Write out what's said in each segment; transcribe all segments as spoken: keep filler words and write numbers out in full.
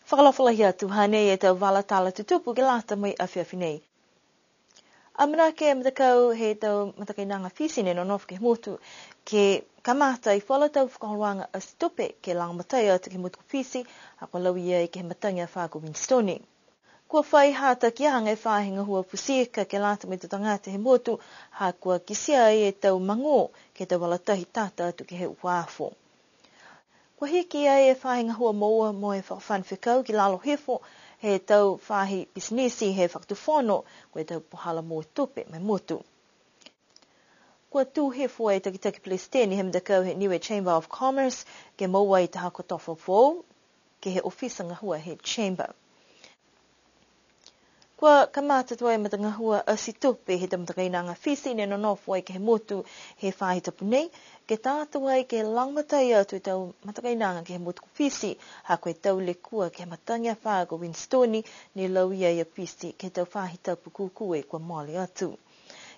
Fakaalofa lahi atu, hanei e tau vala tala tutupu ke lata mo e afiafi nei. Amanaki e matakau he tau matakainaga Fisi ne nonofo ke he motu ke kamata e falu tau fakaholoaga ati tupe ke lagomatai atu ke he motu ko Fisi, ha kua lauia ai ke he matagi afā ko Winston. Kua fai hatakiaga e faahi gahua futi ika ke lata mo e tau tagata he motu, ha kua kitia ai e tau magō ke he tau vala tahi tata atu ke he uafo. Kua hiki ai e faahi gahua moua mo e fakafano fekau ki lalo hifo he tau faahi pisinisi he fakatufono, ko e tau puhala moua tupe ma e motu. Kua tū hifo e takitaki pelesiteni he matakau he Niue Chamber of Commerce ke moua e taha kotofa foou ke he ofisa gahua he Chamber. Kua kamata tuai e matagahua ati tupe he tau matakainaga Fisi ne nonofo ai ke he motu he faahi tapu nei, ke tā tuai ke lagomatai atu e tau matakainaga ke he motu ko Fisi, ha ko e tau lekua ke he matagi afā ko Winston ne lauia e Fisi ke he tau faahi tapu kūkū kua mole atu.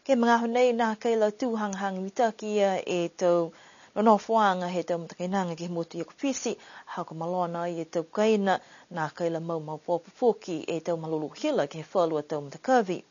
Ke he magaaho nei, nākai la tū hagahaga mitaki ia e tau nonofoaga he tau matakainaga ke he motu ia ko Fisi, ha kua malona ai e tau kaina, nākai la mau maopoopo foki e tau malolō hila ke he falu a tau matakavi.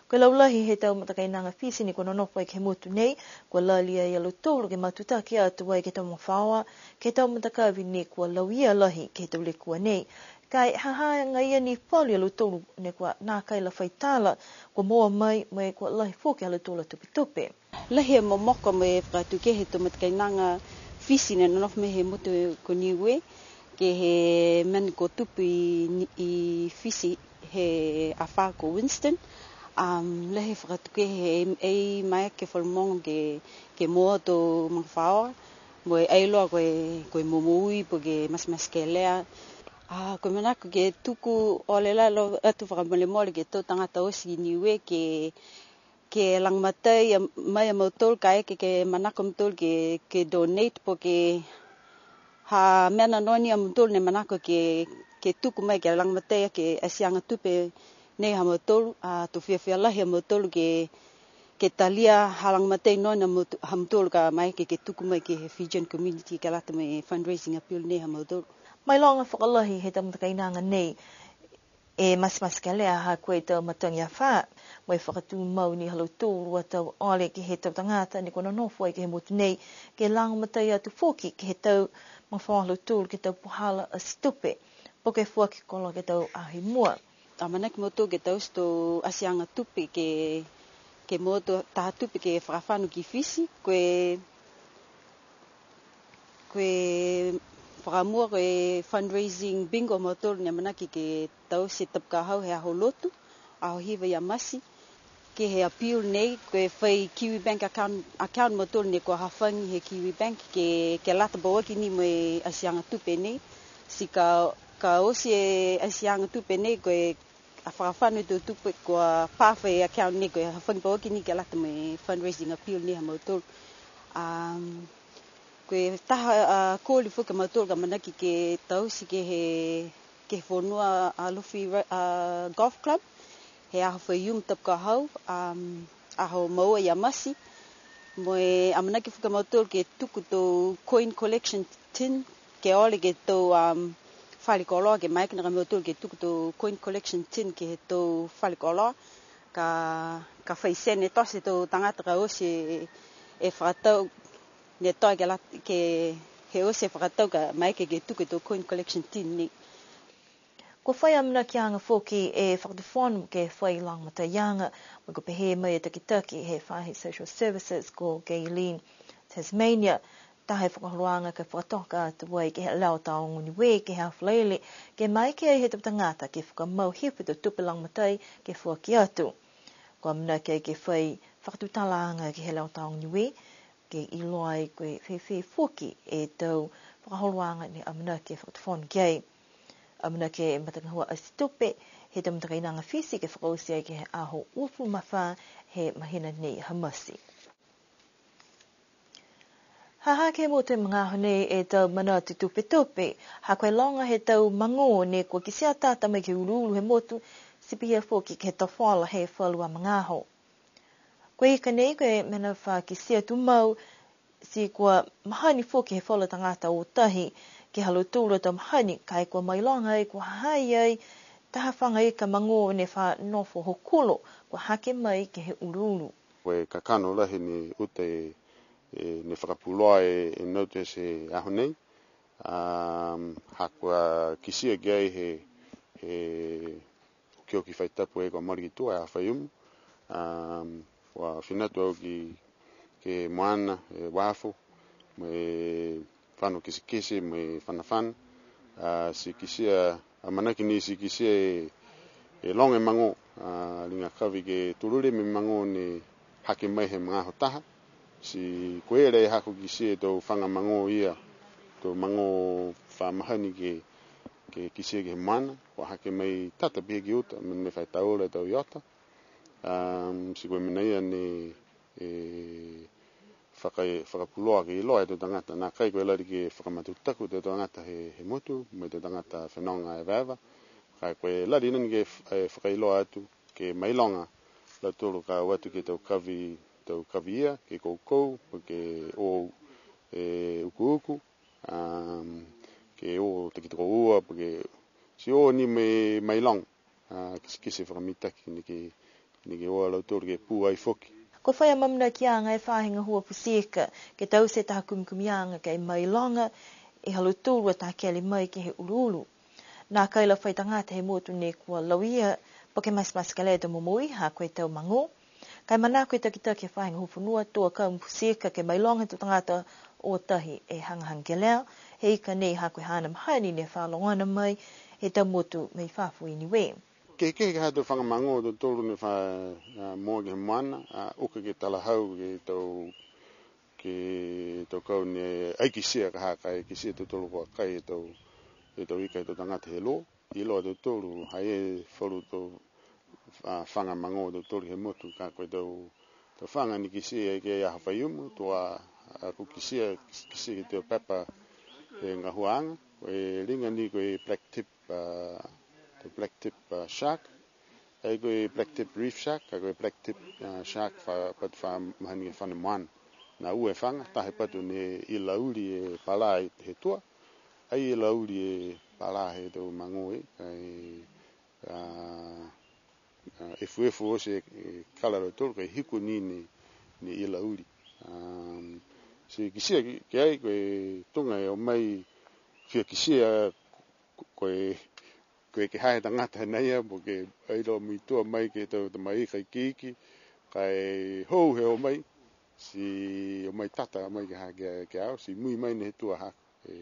Ko e laulahi he tau matakainaga Fisi ne kua nonofo ai ke he motu nei, kua lali ai a lautolu ke matutaki atu ai ke he tau magafaoa, ke he tau matakavi ne kua lauia lahi ke he tau lekua nei. Ka e ha ha agaia ni falu ia lautolu ne kua nākai la fai tala, kua moua mai, mo e kua lahi foki ha lautolu a tupetupe. Lahi e momoko mo e fakatuke he tau matakainaga Fisi ne nonofo mai he motu ko Niue, ke he mena kua tupu i, i Fisi he afā ko Winston. Um, lahi e fakatuke he, e maeke falu mogo ke, ke moua tau magafaoa, mo e ai loa ko e, ko e momoui po ke matematekelea. A, ko e manako ke tuku ole lalo atu fakamolemole ke he tau tagata oti i Niue ke, ke lagomatai a, mai a mautolu kaeke ke manako a mautolu ke, ke donate po ke ha mena noa ni a mautolu ne manako ke, ke tuku mai ke lagomatai ke he atiaga tupe nei ha mautolu, a, to fiafia lahi a mautolu ke, ke talia ha lagomatai noa ni a maut-, ha mautolu ka maeke ke, ke tuku mai ke he Fijian community ke lata mo e fundraising appeal nei ha mautolu. Mailoga fakalahi he tau matakainaga nei, e matematekelea ha ko e tau matagi afā, mo e fakatumau ni ha lautolu a tau ole ke he tau tagata ne kua nonofo ai ke he motu nei, ke lagomatai atu foki ke he tau magafaoa ha lautolu ke he tau puhala ati tupe, po ke foaki koloa ke he tau aho i mua. Amanaki mautolu ke taute e tau atiaga tupe ke, ke moua e tau taha tupe ke fakafano ki Fisi, ko e, ko e fakamua ko e fundraising bingo a mautolu ne amanaki ke taute tapu ka hau he aho Lotu, aho hiva ia Mati. Ke he appeal nei, ko e fai Kiwibank account, account a mautolu ne kua hafagi he Kiwibank ke, ke lata pauaki ni mo e atiaga tupe nei. Ti ka, ka oti e atiaga tupe nei, ko e a fakafano e tau tupe kua pā fai account nei, ko e hafagi pauaki ni ke lata mo e fundraising appeal nei ha mautolu. Um, ko e taha, a, koli foki a mautolu ka amanaki ke taute ke he, ke he fonua a Alofi Ra-, a, Golf Club, he aho Faiumu tapu ka hau, um, aho Maua ia Mati. Mo e amanaki foki a mautolu ke tuku e tau coin collection tin, ke ole ke he tau, um, fale koloa, ke maeke nā ka mautolu ke tuku e tau coin collection tin ke he tau fale koloa. Ka, ka fai sene tote e tau tagata ka oti e, e fakatau, ne toe ke la-, ke he oti e fakatau ka maeke ke tuku e tau coin collection tin nei. Kua fai amanakiaga foki e Fakatufono ke fai lagomataiaga, mo e kua pehē mai e takitaki he faahi social services ko Gaylene Tasmania, taha e fakaholoaga ka fakatoka atu ai ke he Leo Taogo Niue ke he Falaile, ke maeke ai he tau tagata ke fakamau hifo e tau tupe lagomatai ke foaki atu. Kua amanaki ai ke fai fakatutalaaga ke he Leo Taogo Niue, ke iloa ai ko e fēfē foki e tau fakaholoaga ne amanaki e Fakatufono ki ai. Amanaki e matagahua ati tupe he tau matakainaga Fisi ke fakaoti ai ke he aho uafulu ma fā he mahina nei ha Mati. Ha ha ke he motu he magaaho nei e tau manatu tupetupe, ha ko e loga he tau magō ne kua kitia tata mai ke he uluulu he motu, ti pihia foki ke he tofola he falu a magaaho. Ko e ika nei ko e mena fa kitia tumau, ti kua mahani foki he falu a tagata o tahi Ke he ha lautolu a tau mahani, ka e kua mailoga ai kua ha ha i ai taha faga ika magō ne fa nofo hokulo, kua hake mai ke he uluulu. Ko e kakano lahi ne uta e, e, ne fakapuloa e, e notice he aho nei. Um, ha kua kitia ki ai he, he okioki faahi tapu e kua mole ki tua, e Aho Faiumu. Um, kua fina atu au ki, ki he moana, e uafo, mo e fano kitekite, mo e fanafana. A, ti kitia, amanaki ni ti kitia e, e loga e magō, a, liga kavi ke tolu lima e magō ne hake mai he magaaho taha. Ti ko e lahi ha kua kitia e tau faga magō ia, tau magō fa mahani ke, ke kitia ke he moana, kua hake mai tata pihia ki uta, mena ne fai taula e tau iota. Um, ti ko e mena ia ne, e, faka-, fakapuloa ke iloa e tau tagata, nākai ko e lali ke fakamatutaki e tau tagata he, he motu, mo e tau tagata fenoga evaeva. Ka ko e lali nani ke f-, e, fakailoa atu, ke mailoga, lautolu ka o atu ke he tau kavi, tau kavi ia, ke koukou, po ke o, e, ukuuku, um, ke o takitokoua, po ke ti o ni mo e mailoga, a, kitekite fakamitaki, neke, neke o a lautolu ke pū ai foki. Kua fai amaamanakiaga e Faahi Gahua Futi Ika, ke taute taha kumikumiaga ke mailoga e ha lautolu a takele mai ke he uluulu. Nākai la fai tagata he motu ne kua lauia, po ke matematekelea e tau momoui, ha ko e tau magō. Ka e manako e takitaki he Faahi Gahua Fonua, Tuakau mo Futi Ika ke mailoga e tau tagata o tahi e hagahaga kelea, he ika nei ha ko e haana mahani ne fa logona mai he tau motu mai fafo i Niue. Kehekehe ke he ha tau faga magō ha tautolu ne fa, a, moua ke he moana, a, uka ke talahau ke he tau, ke he tau kau ne ai kitia ka ha, ka e kitia e tautolu kua kai e tau, e tau ika he tau tagata he lo. Iloa e tautolu, ha i ai e falu tau, a, faga magō ha tautolu he motu, ka ko e tau, tau faga ne kitia ke he Aho Faiumu, to a, a, kua kitia, kitia ke he tau pepa he gahuaaga, ko e liga ni ko e black tip, a, tau black tip, a, shark, ai ko e black tip reef shark, ka ko e black tip, a, shark fa, patu fa mahani ke fano moana. Ne ua e faga, taha e patu ne ila uli e pala he tua, ai ila uli e pala he tau magō e, ka e, a, a, efuefu oti e, e kala ha lautolu, ka e hiku ni ne, ne ila uli. Um, ti kitia ki, ki ai, ko e tuga e o mai, fia kitia, ko, ko e, ko e ke ha he tagata hanei a, po ke ai loa muitua mai ke he tau tamaika ikiiki, ka e hou he o mai, ti o mai tata mai ke ha, ke, ke he au, ti mui mai ne he tua ha, e,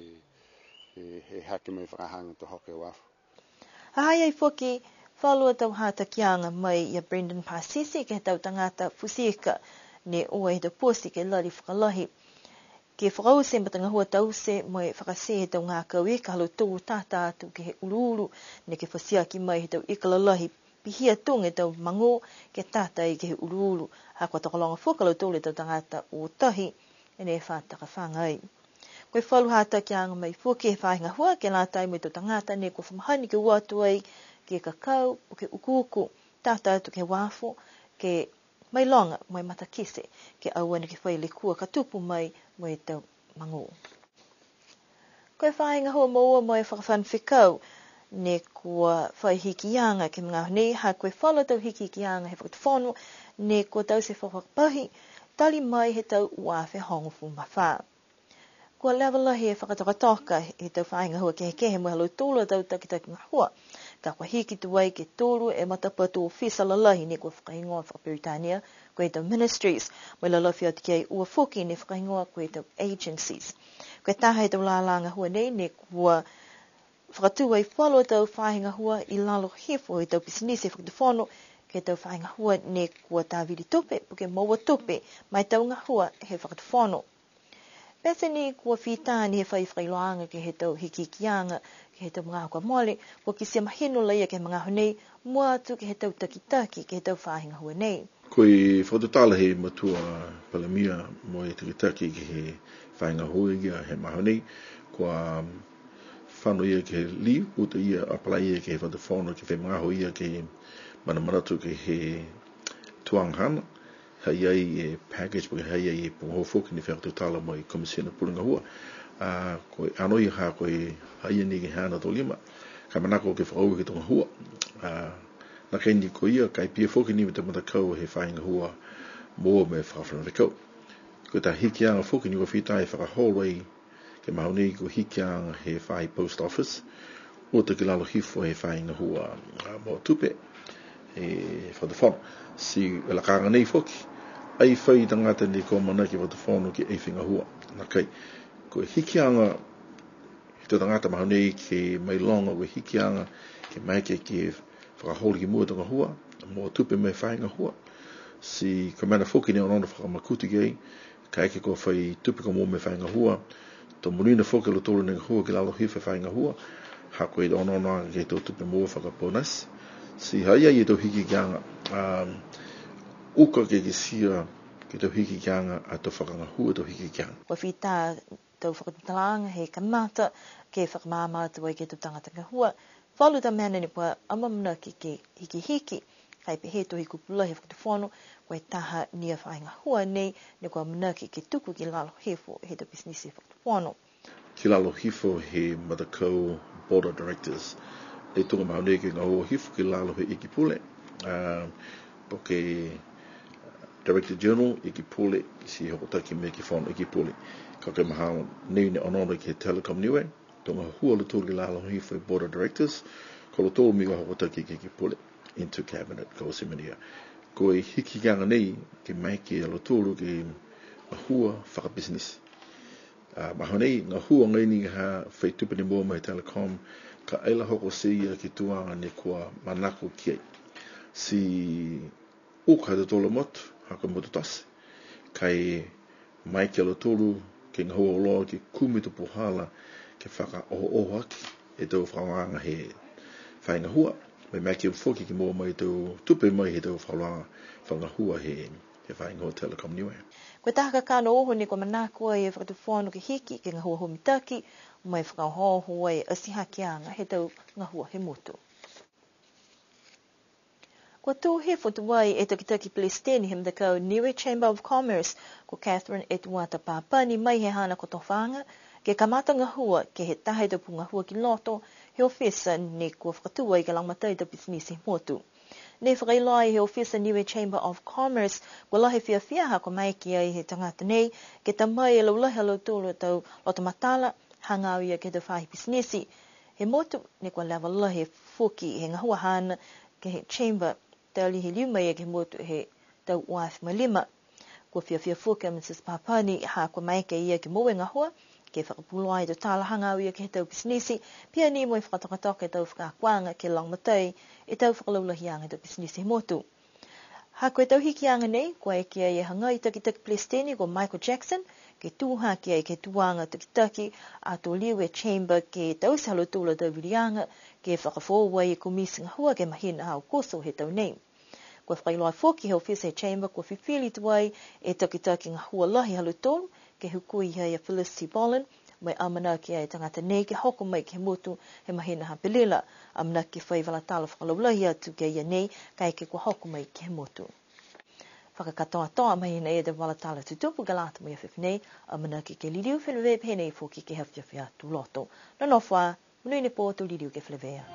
e, he hake mai fakahaga to hoko e uafo. Ha ha i ai foki falu a tau hatakiaga mai ia Brendan Pasisi ke he tau tagata futi ika ne o e he tau poti ke lali fakalahi. Ke fakaoti e matagahua taute mo e fakatē he tau gakau ika ha lautolu tata atu ke he uluulu, neke fatiaki mai he tau ika lalahi, pihia tuga e tau magō ke tata ai ke he uluulu, ha kua tokologa foki a lautolu e tau tagata o tahi, ne fa takafaga ai. Ko e falu hatakiaga mai foki he faahi gahua ke lata mo e tau tagata ne kua fa mahani ke o atu ai ke kakau, po ke ukuuku, tata atu ke he uafo, ke mailoga mo e matakite, ke aua neke fai lekua ka tupu mai mo e tau magō. Ko e faahi gahua moua mo e fakafano fekau, ne kua fai hikiaga ke he magaaho nei, ha ko e falu tau hikihikiaga he fakatufono, ne kua taute fakapahi, tali mai he tau ua afe hogofulu ma fā. Kua leva lahi e fakatokatoka he tau faahi gahua kehekehe mo e ha lautolu a tau takitaki gahua. Ka kua hiki tuai ke tolu e matapatu ofisa lalahi ne kua fakahigoa fakaperitania, ko e tau ministries, mo e lalafi atu ki ai ua foki ne fakahigoa ko e tau agencies. Ko e taha he tau lala gahua nei ne kua fakatū ai falu a tau faahi gahua i lalo hifo he tau pisinisi he fakatufono, ke he tau faahi gahua ne kua tāvili tupe, po ke moua tupe, ma e tau gahua he fakatufono. Pete ni kua fita ni he fai fakailoaaga ke he tau hikihikiaga, ke he tau magaaho kua mole, kua kitia mahino laia ke he magaaho nei, mua atu ke he tau takitaki, ke he tau faahi gahua nei. Ko e fakatutala he matua Palemia mo e takitaki ke he faahi gahua ia he magaaho nei, kua fano ia ke he leave, uta ia apply ia ke he fakatufono, ke fai magaaho ia ke he manamanatu ke he tuaga haana, ha i ai e package, po ke ha i ai e puha foki ne fakatutala mo e Komisina Pule Gahua. A, ko e ano ia ha ko e ha ia ni ke he haana tau lima, ka manako ke fakaaue ke he tau gahua. A, nākai ni ko ia, ka e pihia foki ni mo e tau matakau he faahi gahua moua mo e fakafanau fekau. Ko e taha hikiaga foki ni kua fita e fakaholo ai ke he magaaho nei ko e hikiaga he faahi post office, uta ki lalo hifo he faahi gahua, a, mo tupe he fakatufono. Ti e lakaaga nei foki, ai fai tagata ne kua amanaki e fakatufono ke ai fai gahua. Nākai, ko e hikiaga he tau tagata magaaho nei ke mailoga ko e hikiaga ke maeke ke fakaholo ki mua e tau gahua, mo tupe mo e faahi gahua. Ti ko e mena foki ne onoono fakamakutu ki ai, kaeke kua fai tupe kua moua mo e faahi gahua, to monuina foki e lautolu ne gahua ki lalo hifo he faahi gahua, ha ko e onoono ke he tau tupe moua fakabonus. Ti ha ia e tau hikiaga, um, uka ke kitia ke he tau hikiaga, ato fakagahua e tau hikiaga. Kua fita tau fakatutalaaga he kamata ke fakamaama atu ai ke he tau tagata gahua. Falu tau mena ne kua amanaki ke hikihiki, ka e pehē e Tohi Kupu Lahi he Fakatufono, ko e taha ni a faahi gahua nei ne kua amanaki ke tuku ki lalo hifo he tau pisinisi he Fakatufono. Ki lalo hifo he matakau Board of Directors. E tuga mahani ke gahua hifo ki lalo he Iki Pule. A, po ke Director General, Iki Pule, ti hokotaki mo e Iki Fono, Iki Pule. Ka ko e mahani nei ne onoono ke he Telecom Niue, to gahua a lautolu ki lalo hifo he Board of Directors, ko lautolu mo e hokotaki ke he Iki Pule, into cabinet, ko e semenia. Ko e hikiaga nei, ke maeke a lautolu ke gahua fakapisinisi. A, mahani, gahua agaia ni ha fai tupe ne moua mai he Telecom, ka e lā hokotia ke he tuaga ne kua manako ki ai. Ti uka ha tautolu a motu, ha ko e motu tote. Ka e maeke a lautolu ke gahua auloa ke kumi e tau puhala ke fakaohooho aki e tau fakaaoga he faahi gahua. Mo e maeke foki ke moua mai e tau tupe mai he tau fakaaoga fakagahua he, he faahi gahua Telecom Niue. Ko e taha kakano uho ne kua manako ai e Fakatufono ke hiki, ke gahua hau mitaki, mo e fakaohooho e atihakeaga he tau gahua he motu. Kua tū hifo tuai e takitaki Pelesiteni he matakau Niue Chamber of Commerce, ko Catherine Etuata Papani, mai he haana kotofaaga, ke kamata gahua ke he taha he tau pū gahua ki loto he ofisa ne kua fakatū ai ke lagomatai e tau pisinisi he motu. Ne fakailoa ai he ofisa Niue Chamber of Commerce, kua lahi e fiafia ha kua maeke ai he tagata nei ke ta mai e laulahi ha lautolu a tau loto matala, hagaao ia ke he tau faahi pisinisi he motu, ne kua leva lahi foki he gahua haana ke he Chamber, tali he liu mai ia ke he motu he tau ua afe ma lima. Kua fiafia foki a Mrs Papani ha kua maeke ia ke moua e gahua ke fakapuloa e tau tala hagaao ia ke he tau pisinisi, pihia ni mo e fakatokatoka e tau fakaakoaga ke lagomatai e tau fakalaulahiaga he tau pisinisi he motu. Ha ko e tau hikiaga nei, kua eke ai e hagai takitaki Pelesiteni ko Michael Jackson, ke tū hake ai ke he tuaga takitaki, ato liu e Chamber ke taute ha lautolu a tau viliaga, ke fakafoou ai e komiti gahua ke he mahina ha Aokuso he tau nei. Kua fakailoa foki he ofisa he Chamber, kua fifili tuai e takitaki gahua lahi ha lautolu, ke hukui ai a Felicity Bollen, mo e amanaki e tagata nei ke hoko mai ke he motu he mahina ha Apelila, amanaki ke fai vala tala fakalaulahi atu ki a ia nei, kaeke kua hoko mai ke he motu. Fakakatoatoa mai hinei e tau vala tala tutupu ke lata mo e afiafi nei, amanaki ke liliu feleveia pehē nei foki ke he afiafi Aho Lotu. Nonofo ā, monuina e pō, to liliu ke feleveia.